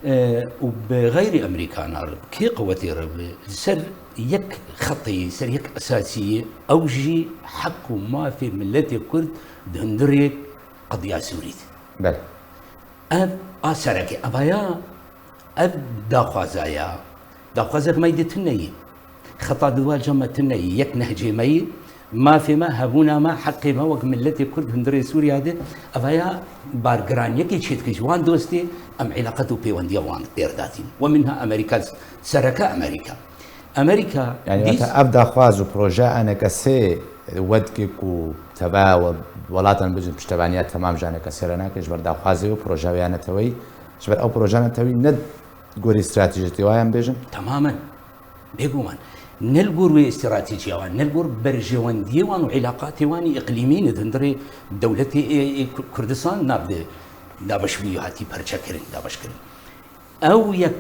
e, û bi xeyrî Amerîkana re, kê qewetê re bi, li ser yek xetê, ser yek esasî ye, ew jî heq û mafê miletê Kurd di hundirê qediya Sûrî de. Belê. Ev a sereke, evaya, ev daxwaza ya. Daxwazek me yê di tune ye. Xeta di dua cem me tune ye. Yek nehcê me ye. Mafê me, hebûna me, heqê me wek miletê Kurd hundirê Sûriya de, evaya bargiraniyekê çêdike ji wan dostê, em îlaqet û pêwendiya wan pêr datîn. We min ha Amerîka, sereke Amerîka. Amerîka Yanî dîs wate ev daxwaz û proje enekesê we dike ku teva we welatan bijin piştevaniya temam ji enekesê re nake, ji ber daxwazê û projeya neteweyî, ji ber ew projeya neteweyî ne gorî stratejî tê, waye em bêjin? Temamen. Bêguman. Ne li gor wê stratejiya wan, ne li gor berjewendiyê wan û îlaqatê wan îqlîmî ne di hundirê dewletê ê, ê Kur-, Kurdistan nav de dabeş bûyî hatî perçekirin, dabeşkirin. Ew yek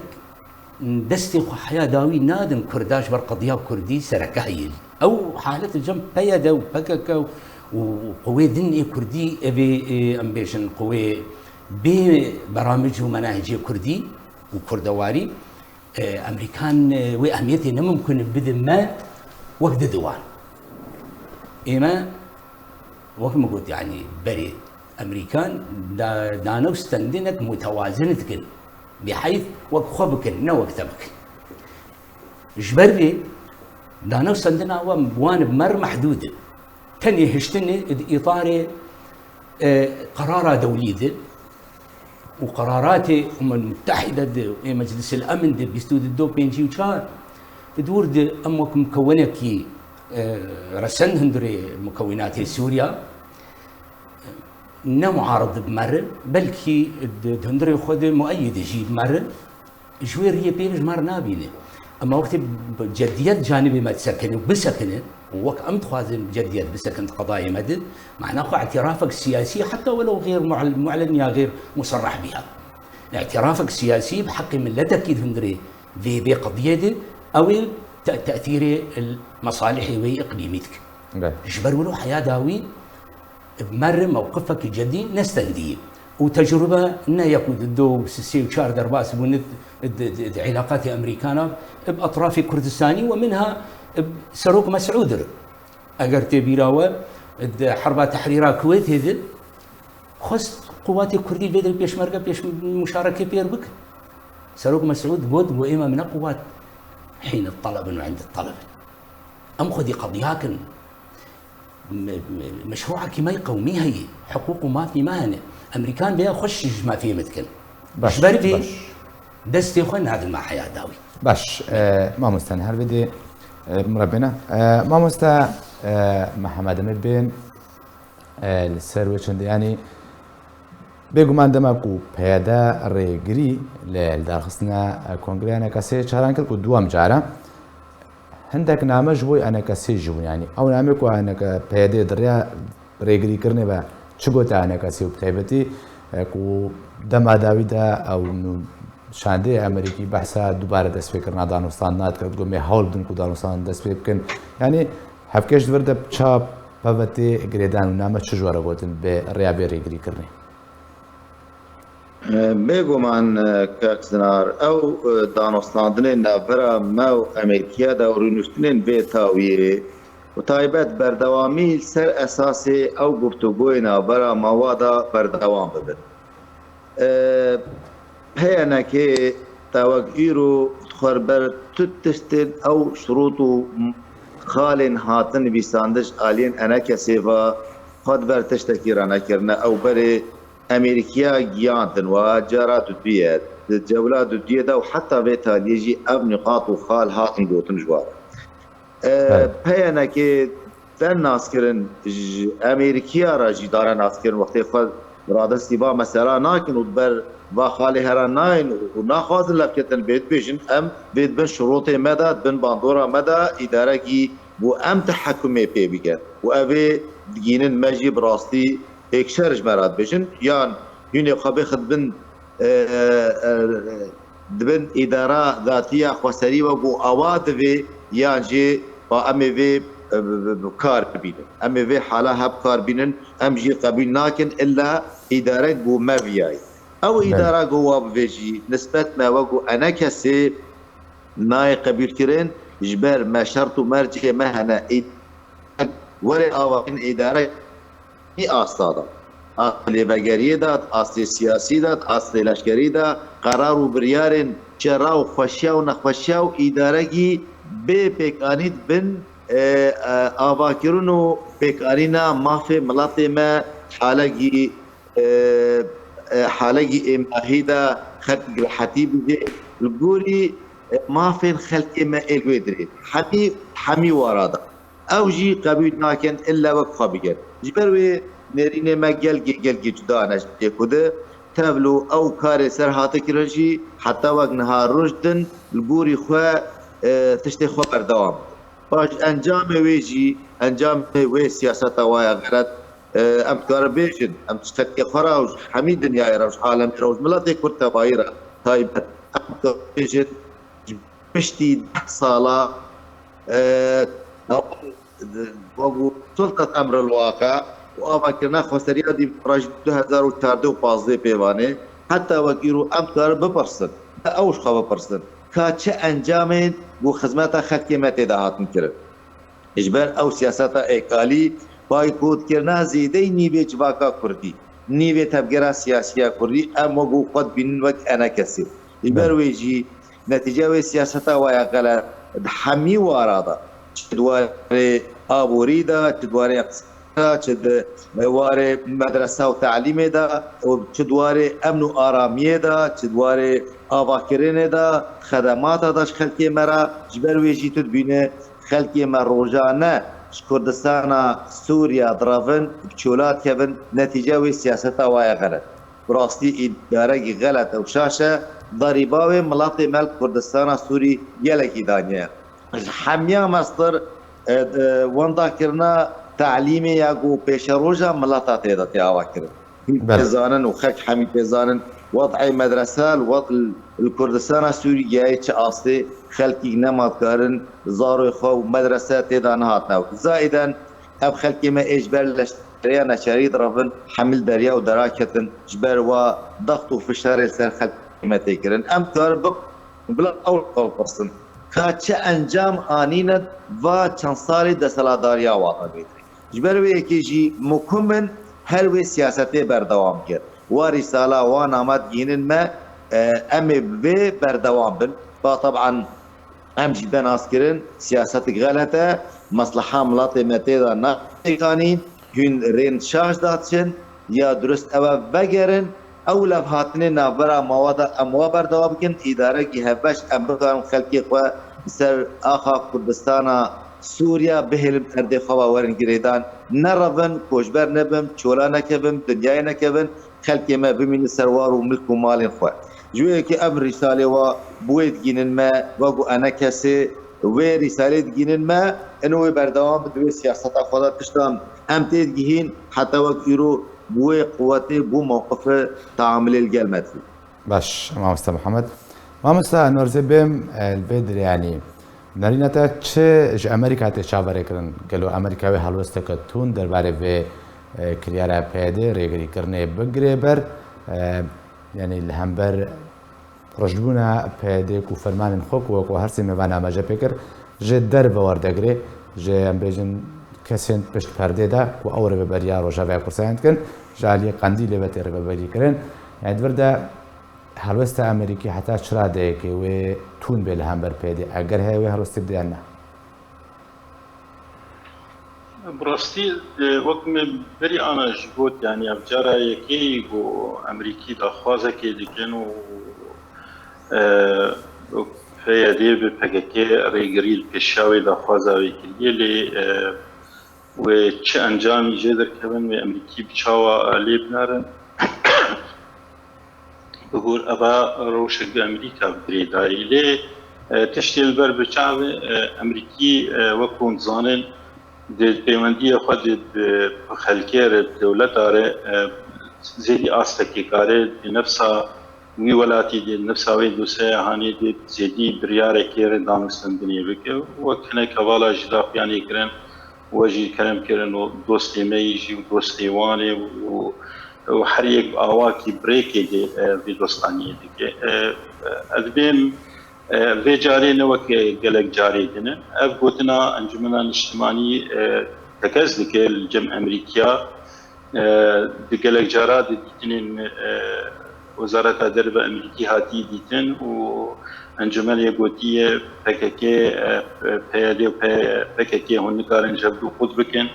destê xwe heya dawî nadin Kurda ji ber qediya Kurdî sereke heye. Ew halet li cem P Y D û P K K û, û qewê din ê Kurdî, evê, ê, em bêjin qewê bê beramij û menahicê Kurdî û Kurdewarî, e, Amerîkan, e, wê ehmiyetê ne mimkun e bide me wek dide wan. Ê me, wek min got, yanî berê Amerîkan da-, dane û stendinek mutewazin dikin. Biheyth wek xwe bikin, ne wek te bikin. Ji ber vê dane û stendina wan, wan bi me re mehdûd e. Tenê hiştinê di îtarê, e, qerara dewlî de û qeraratê Umem Mutehîde de ê Meclisil Emn de bîst û du pêncî û çar, di dûr de em wek mukewinekî, e, resen hundirê mukewinatê Sûriya, ne muarid bi me re, belkî di, di hundirê xwe de mueyîd jî bi me re, ji wê riyê pê ji me re nabîne. Ema wextê bi ceddiyet canibê me disekine û bisekine, û wek em dixwazin bi ceddiyet bisekin di qedayê me de, mana xwe îtirafek siyasî, heta welew xêr mu'l-, mu'len ya xêr muserreh biha. Îtirafek siyasî bi heqê miletekî di hundirê vê, vê qediyê de, ew ê Te-, tesîrê li mesalihê wê îqlîmî dike. Be. Ji ber wilo heya dawî bi me re mewqifekî cedî nestendiyê. Û tecrube ne yek û du û sê û çar derbas bûne di, di, di, di îlaqatê Amerîkana bi etrafê Kurdistanî û minha bi Serok Mesûd re. Eger tê bîra we, di Herba Tehrîra Kuwêtê de xwest quwatê Kurdî vê derê pêşmerge pêş muşarekê pêr bikin. Serok Mesûd got, got, ême min ne quwat hîn telebin û indi telebin. Em xwedî qediya kin. Me-, me-, meşrûekî me qewmî heye. Hiqûq û mafî me hene. Amerîkan vêya xweş ji me fêm dikin. Baş, Ji ber vê baş. destê xwe nadin me heya dawî. Baş, e, mamoste, her bidê, e, mrebêne. E, mamoste, e, Mihemed Emîr bên, e, li ser wê çendê, yanî, bêguman dema ku P Y D rêgirî li, li darxistina, e, kongreya N K S'ê çaran kir ku duwam cara, hindek name ji bo N K S'ê jî bûn, yanî ew name ku N K, P Y D di rêya rêgirîkirinê ve çi gote N K S'ê û bi taybetî, e, ku dema dawî de ew nû şandê Amerîkî behsa dubare destpêkirina danûstandina dikir, digot, me hewl bidin ku danûstandin dest pê bikin. Yanî hevkêş di vir de çap pevetê girêdan û name çi ji we re gotin bi rêya vê rêgirîkirinê? Bêguman, kak Zinar, ew, e, danûstandinên navbera me û Amerîkiya de û rûniştinên vê tawiyê û taybet berdewamî li ser esasê ew guftûgoyê navbera me wa de berdewam bibin. E, P Y N K te wek îro xwe li ber tu tiştên ew şirût û xalên hatin nivîsandin ji aliyên N K S'ê ve xwe di ber tiştekî re nekirine. Ew berê Amerîkiya giyandin, wa cara duduyê, di cewla duduyê de û heta vê taliyê jî ev niqat û xal hatin gotin ji wan re. E, Belê. P Y N K de naskirin, ji Amerîkiya re jî dane naskirin, wextê xwe radestî va mesela nakin û ber va xalê hera nayên û naxwazin levketin bê dibêjin, em vê dibin şirotê me de, dibin bandora me de, îdarekî bû em tehekkumê pê bikin û ev ê digînin me jî bi rastî pêkşer ji me re dibêjin, yan hûnê xwe bêxin dibin, e, e, dibin îdara datiya xweserî wek û awa divê, yan jî ba em ê vê, e, bi, bi, bi kar bînin. Em ê vê hala hep kar bînin, em jî qebûl nakin illa îdarek bû me viyayî. Ew Belê. îdara ku wa bivê jî nisbet me wek û N K S'ê nayê qebûlkirin, ji ber me şert û mercê me hene. Î-, were avakin îdare Vî asta de, astê lêvegeriyê de, astê siyasî de, astê leşkerî de, qerar û biryarên çera û xweşiya û nexweşiya û îdarekî bê pêkanî dibin, e, e, avakirin û pêkanîna mafê miletê me halekî, e, e, halekî êmahî de xelk rehetî bibê. Li gorî, e, mafên xelkê me ê li wê dirê. Hemî, hemî wara de. Ew jî qebûl nakin, ille wek xwe bigirin. Ji ber wê nêrînê me gelkî, gelkî cuda ne ji yê ku di tevlo ew karê ser hate kirin jî heta wek niha roj din li gorî xwe, e, tiştê xwe berdewam dikin. Paş encamê wê jî, encamê wê siyaseta wa ya xelet, e, em dikarin bêjin, em ji xelkê xwe re û ji hemî dinyayê re û ji alemê re û ji miletê Kurd tevayî re taybet, em dikarin bêjin, ji piştî deh sala, e, wek sultet emr el waqe û avakirina xweseriya demokrat ji du hezar û çardeh û pazdeh pê vanê, heta wek îro em dikarin bipirsin, ew ji xwe bipirsin, ka çi encamên ku xizmeta xelkê me tê de hatin kirin. Ji ber ew siyaseta êkalî, baykotkirina zêdeyî nîvê civaka kurdî, nîvê tevgera siyasî ya kurdî, em wek û xwe dibînin wek enekesê. Ji ber Belê. wê jî netîceya wê siyaseta wa ya xelet di hemî wara de, çi di warê aborî de, çi di warê iqtisad de, çi di warê medresa û telîmê de, û çi di warê emn û aramiyê de, çi di warê avakirinê de, xedemata de ji xelkê me re, ji ber wê jî tu dibîne xelkê me rojane ji Kurdistana Sûriya direvin, bi çola dikevin, netîceya wê siyaseta wa ye xelet. Bi rastî îdarekî xelet ew şaş e, derîba wê miletê me li Kurdistana Sûrî gelekî daniye. Ji hemiya mestir, e, e, wendakirina telîmê ya ku pêşeroja mileta tê de tê avakirin. Hûn Belê. Tê zanin û xelk hemî tê zanin, wed'ê medrese li wed-, li Kurdistana Sûrî gihayê çi astê, xelkî nema dikarin zaroyê xwe û medrese tê de nehatine. Zayiden ev xelkê me ê ji ber leşkeriya neçarî direvin, hemî li derya û dera ketin, ji ber wa dext û fişarê li ser xelkê me tê kirin. Em dikarin bi-, bila ew xwe bipirsin, ka çi encam anîne va çend salî desthilatdariya wa de bêtin. Ji ber wê yekê jî mukim in her wê siyasetê berdewam kir. Wa rîsala, wa name digihînin me, e, em ê bi vê berdewam bin. Ba teban em jî de nas kirin, siyasetik xelet e, mesleha miletê me tê de nayê pêkanîn, hûn rên şaş de diçin, ya dirust ew e vegerin, ew levhatinê navbera me wa de em wa berdewam bikin, îdarekî hevbeş em bikarin xelkê xwe li ser axa Kurdistana Sûriya bihêlin erdê xwe ve werin girêdan, nerevin, koçber nebin, çola nekevin, dinyayê nekevin, xelkê me bimînin ser war û milk û malên xwe. Ji wê yekê ev rîsalê wa bi wê digînin me, wek ku enekesê wê rîsalê digînin me, ino wê berdewam bi di wê siyaseta xwe de tiştan em tê digihîn, heta wek îro bi wê quwetê, bi wê mewqifê teamilê li gel me dikî. Baş, mamoste Mihemed. Mamoste Enwer, zê bêm, e, li vê dirê, yanî, nerîna te çi ji Amerîka tê çaverê kirin? Gelo Amerîka wê helwesteke tund derbarê vê, e, kiryara P Y D, rêgirîkirinê bigire ber, e, yanî li hember rojbûna P Y D ku fermanên xwe ku wek her sê mêvan amaje pê kir, ji derve werdegirê, ji, em bêjin, kesên pişt perdê de ku ew rêveberiya Rojavaya Kurdistanê dikin, ji aliyê Qendîlê ve tê rêveberî kirin. Yanî di vir de helwesta Amerîkî heta çi radeyekê wê tûn bê li hember P Y D, eger heye wê helwestê bide yan ne? Bi rastî, e, wek me berî ana jî got, yanî ev cara yekê yî ku Amerîkî daxwazekê dikin û, e, P Y D bi P K K rêgirî li pêşiya wê daxwaza wê kiriye, lê, e, wê çi encamî jê derkevin, wê Amerîkî bi çawa lê binerin. Bi gor eva rewşek bi Amerîka bi girêdayî. Lê, e, tiştê li ber bi çav e, Amerîkî, e, wek hûn dizanin, di pêwendiya xwe de bi xelkê re, bi dewleta re, e, zêdî astekê kare di nefsa wî welatî de, di nefsa wê dosyaya hanê de zêdî biryarekê re danûstendinê bike. Wek hinek hevala ji daxuyan ê kirin, we jî kerem kirin û dostê me yî jî û dostê wan ê û, û her yek bi awakî birêkê de, e, vê dostaniyê dike. E, e, ez dibêm, e, vê carê ne wek, e, gelek carê din e. Ev gotina Encumena Niştimanî, e, tekez dike li cem Amerîkiya. E, di gelek cara di dîtinên, e, Wezareta Derve Amerîkî hatiye dîtin û Encûmenê gotiye P K K, e, P Y D û P K K hûn nikarin ji hevdû qut bikin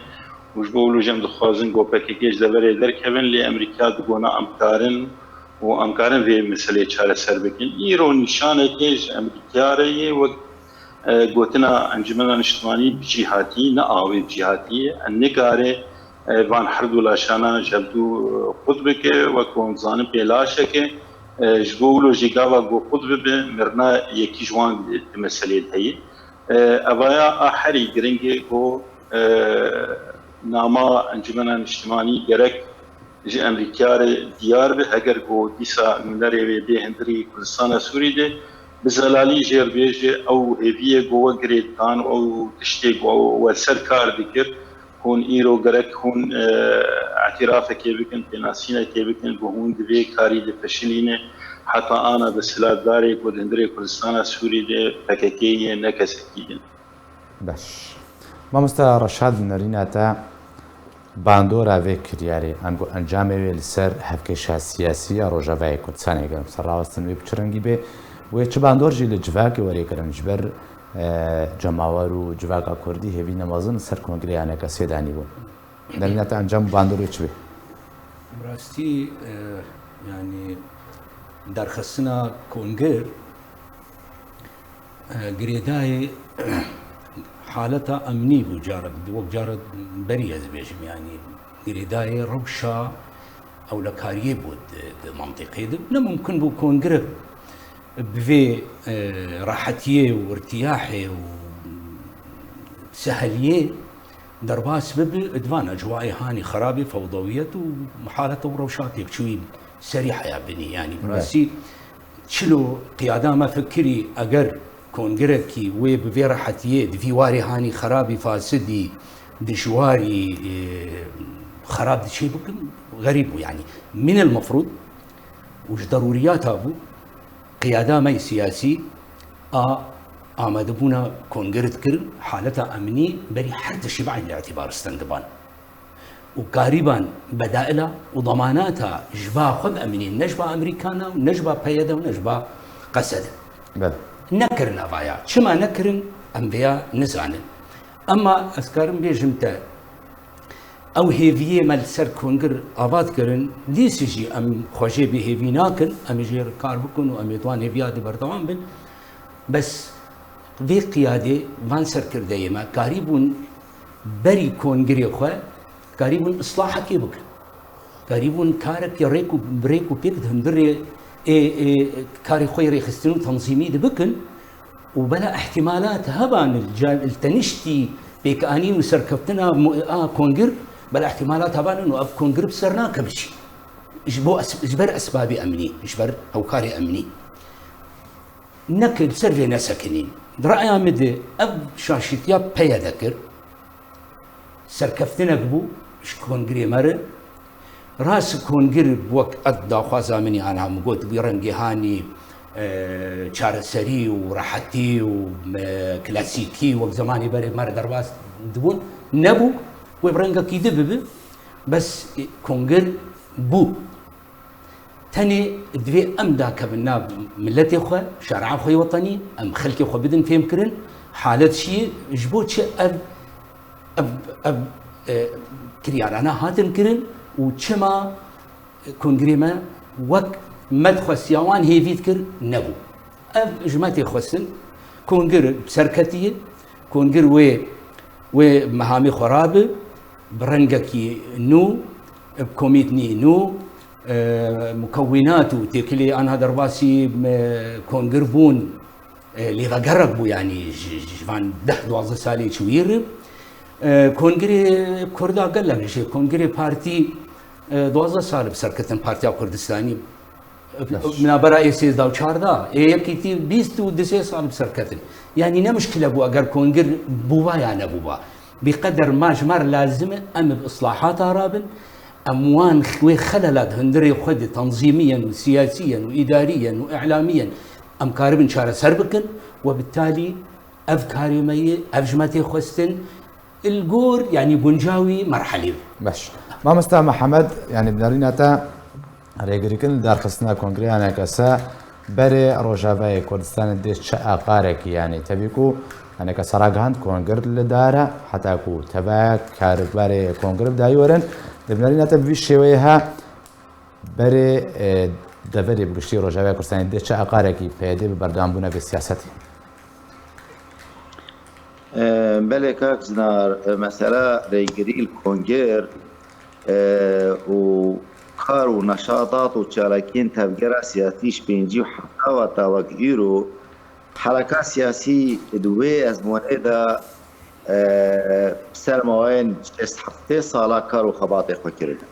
û ji bo wilo jî em dixwazin ku P K K ji deverê derkevin, lê Amerîka digona em karin û em karin vê meseleyê çareser bikin. Îro nîşanekê ji Amerîkaya re yê wek, e, gotina Encûmena Niştimanî bi cîhatî, ne awê bi cîhatî ye. Em nikare, e, van her du laşana ji hevdû, e, qut bike, wek hûn dizanin pê laşeke, e, ji bo wilo jî gava ku qut bibe, mirina yekî ji wan di, di meselê de heye. E, evaya a herî giring e ku, e, nama Encûmena Niştimanî gerek ji Amerîkaya re diyar be, heger ku dîsa nûnerê wê bê hundirî Kurdistana Sûrî de, bi zelalî jê re bêje ew hêviyê ku we girê didan, ew tiştê ku we ser kar dikir, hûn îro gerek hûn, e, îtirafekê bikin, pênasînekê bikin ku hûn di vê karî de feşilîne, heta ana desthilatdarê ku di hundirê Kurdistana Sûrî de P K K ye, ne kesekî din. Baş. Mamosta Reşad, nerîna te bandora vê kiryarê, ango encamê wê li ser hevkêşa siyasî ya Rojavayê Kurdistanê, eger em ser rawestin wê bi çi rengî bê, wê çi bandor jî li civakê werê kirin, ji ber, e, cemawer û civaka Kurdî hêvî nemezin li ser kongreya enekesê danîbûn. Nerîna te encam û bandor wê çi bê? Bi rastî, e, yanî derxistina konger, e, girêdayê haleta emnî bû, cara, wek cara berî ez dibêjim, yanî girêdayê rewşa ewlekariyê bû di, di mentiqê de. Ne mumkin bû kongre bi vê, e, rehetiyê û irtiyahê û seheliyê Derbas bibi, di van ecwaê hanî xerabê, fewdawiyet û haleta û rewşa têkçûyî serî heya binî. Yanî bi rastî çilo qiyada me fikirî eger kongirekî wê bi vê rehetiyê di vî warê hanî xerabî, fasidî, dijwarî, e, xerab diçê bikin, xerîb bû. Yanî min el mefrûd û ji derûriyata bû qiyada me yê siyasî a amadebûna kongir dikir, haleta emnî berî her tiştî bi eynî îtîbar stendiban. Û karîban bedaila û damanata ji ba xwe bi emnî, ne ji ba Amerîkana û ne ji ba P Y D û ne ji ba Qesed. Belê. Nekirina vaya. Çima nekirin, em vêya nizanin. Ema ez karim bêjim te, ew hêviyê me li ser kongir ava dikirin, dîsî jî em xwe jê bêhêvî nakin, em ê jê re kar bikin û em ê di wan hêviya de berdewam bin. Bes vê qiyadê, van serkirdeyê me karîbûn berî kongirê xwe, karîbûn islahekê bikin. Karîbûn karekî rêk û birêk û pêk di hundirê ê, ê, karê xwe yê rêxistin û tenzîmî de bikin û bela ihtimalat heban li ca-, li teniştî pêkanîn û serkeftina mu-, a kongir, bela ihtimalat heban in û ev kongir bi ser nake biçî. Ji bo es-, ji ber esbabê emnî, ji ber hewkarê emnî. Neke li ser vê nesekinîn. Di reya min de ev şaşîtiya P Y D kir, serkeftinek bû ji kongirê me re. Rast kongir wek ev daxwaza min, yan ha min got, wî rengê hanî, e, çareserî û rehetî û, e, klasîkî wek zemanê berê me re derbas dibûn, nebû. Wê bi rengekî din bibe, bes, e, kongir bû. Tenê divê em dakevin nav miletê xwe, şare'a xwe yê wetenî, em xelkê xwe bidin fêhmkirin, halet çi ye, ji bo çi ev, ev, ev, e, kiryarana hatin kirin û çima kongirê me wek me dixwestiya wan hêvî dikir nebû. Ev ji me tê xwestin. Kongir bi serketiyê, kongir wê, wê mehamê xwe rabe, bi rengekî nû, bi komîtnî nû, e, mukewwînat û têkilê anha derbasî, e, kongir bûn, e, lêvegerek bû, yanî ji, ji van deh duwazdeh salê çûyî re. E, kongirê Kurda gelek jê, kongirê partî, e, duwazdeh sal bi serketin Partiya Kurdistanî. Baş. Navbera ê sêzdeh û çardeh, ê yekîtî bîst û du sê sal bi serketin. Yanî ne mişkile bû eger kongir bûba ya nebûba. Bi qeder ma ji me re lazim e, em bi islahata rabin, em wan wê xelela di hundirê xwe de tenzîmiyen û siyasiyen û îdariyen û îlamiyen em karibin çareser bikin we bi talî ev karê me ye, ev ji me tê xwestin. Li gor, yanî gunca wî merhelê. Baş. Mamosta Mihemed, yanî bi nerîna te rêgirîkirin li darxistina Kongreya N K S berê Rojavayê Kurdistanê dê çi aqarekî, yanî tevî ku N K S ragihand kongir li dar e, heta ku tevaya karbarê kongir bi dayî werin, di bi nerîna te bi vî şêweyê he berê, e, deverê bi giştî Rojavayê Kurdistanê dê çi aqarekî P Y D bi berdewambûna vê siyasetê? E, belê kak Zinar, e, mesela rêgirî li kongir, e, û kar û neşadat û çalakiyên tevgera siyasî ji pêncî û hefta wa ta wek îro, hereka siyasî di wê ezmûnê de, e, bi ser maweyên şêst heftê sala kar û xebatê xwe kirine.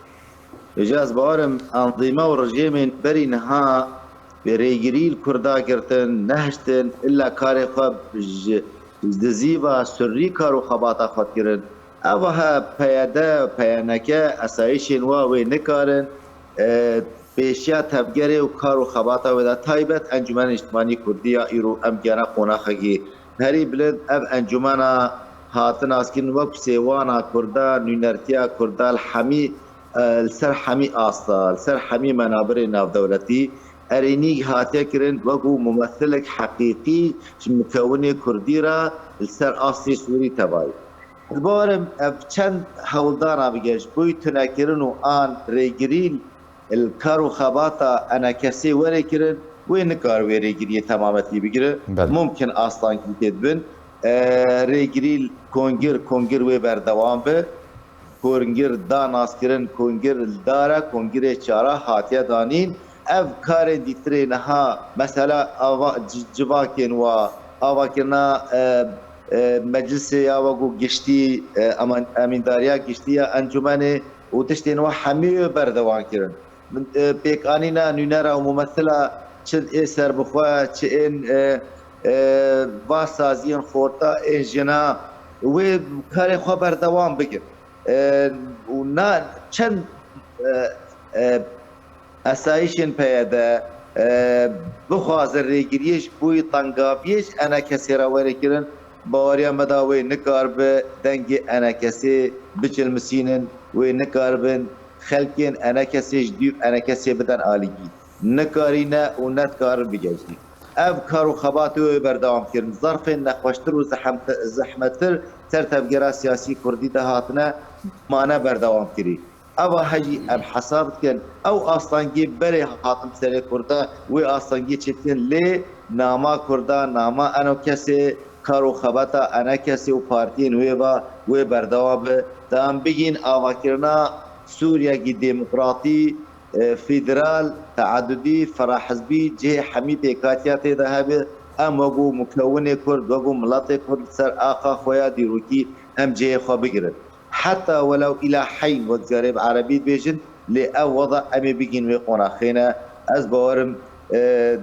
Vêca ez bawer im enzîme û rejîmên berî niha wê rêgirî li Kurda girtin, nehiştin illa karê xwe ji, ji dizî ve sirrî kar û xebata xwe dikirin. Ev he P Y D, P Y N K, esayîşên wa wê nikarin, e, pêşiya tevgerê û kar û xebata wê de taybet Encûmena Niştimanî Kurdî ya îro em gihane qonaxekî herî bilind. Ev encûmena hat naskirin wek sêwana Kurda, nûnertiya Kurda li hemî, e, li ser hemî asta, li ser hemî menabirên navdewletî erênî hatiye kirin, wekû mumethilek heqîqî ji mukewinê Kurdî re li ser astê Sûrî tevayî. Ez bawer im ev çend hewldana bigire ji bo tunekirin û an rêgirî li kar û xebata enekesê were kirin, wê nikare wê rêgiriyê temametî bigire. Belê. Mumkin astankî tê dibin. E, rêgirî li kongir, kongir wê berdewam be. Kongir da naskirin, kongir li dar e, kongirê çara hatiye danîn. Ev karên dîtirê niha, mesela ava, ci-, civakên wa, avakirina, e, e, meclisê ya wekû giştî, e, eman-, emîndariya giştî ya encûmenê û tiştên wa hemî wê berdewam kirin. Min, e, pêkanîna nûnera û mumethila çi ê serbixwe, çi ên, e, e, va saziyên xorta, ên jina, wê karê xwe berdewam bikin. E, û na çend, e, e, esayîşên P Y D, e, bixwaze rêgiriyê ji bo wî tengaviyê ji enekesê re were kirin, baweriya me da wê nikaribe dengê enekesê bicilmisînin, wê nikaribin xelkên enekesê ji dûv enekesê bidin alîgî. Nikarîne û nedikarin bigihîjîn. Ev kar û xebatê wê berdewam kirin. Zerfên nexweştir û zehemte-, zehmettir ser tevgera siyasî kurdî de hatine, mane berdewam kirî. Eva hejî em hesab dikin. Ew astengê berê hatin serê kurda, wê astengê çêdikin lê nama kurda, nama enekesê, kar û xebata enekesê û partiyên wê ve wê berdewam be. Da em bigîn avakirina Sûriyekî demokratî, e, federal, teadudî, ferahizbî, cihê hemî pêkatiya tê de hebe. Em wekû mukewinê kurd, wekû miletê kurd li ser axa xwe ya dîrokî em cihê xwe bigirin. Heta welew îla heyn wek carê bi erebî dibêjin, lê ev wada em ê bigîn wê qonaxê ne. Ez bawerim, e,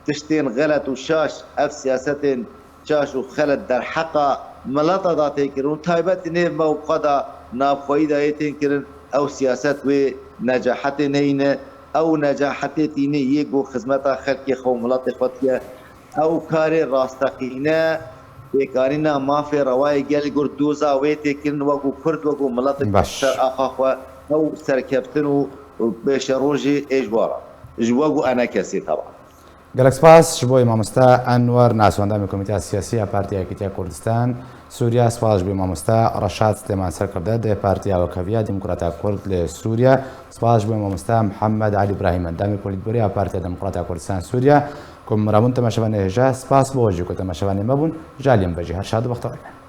tiştên xelet û şaş, ev siyasetên şaş û xelet derheqa mileta da tê kirin û taybetî nêv me û xwe da navxweyî da yê tên kirin, ew siyaset wê necahetê neyîne, ew necahetê tîne yê ku xizmeta xelkê xwe û miletê xwe dike. Ew karê rasteqîne pêkanîna mafê rewayê gel gur doza wê tê kirin, wekû kurd, wekû miletê Baş. ser axa xwe, ew serkeftin û, û pêşerojê ê ji wa re. Ji wekû enekesê teba. Gelek spas ji bo mamoste Enwer Nas, endamê Komîteya Siyasî ya Partiya Yekîtiya Kurdistan Sûriye. Spas ji bo mamoste Reşad Silêman, serkirde di Partiya Wekheviya Demokrata Kurd li Sûriye. Spas ji bo mamoste Mihemed Elî Îbrahîm, endamê Polîtbûroya Partiya Demokrata Kurdistan Sûriye, ku min re bûn temaşevanê hêja. Spas bo we jî ku temaşevanê me bûn. Ji aliyê min ve jî her şad û bextewar bin.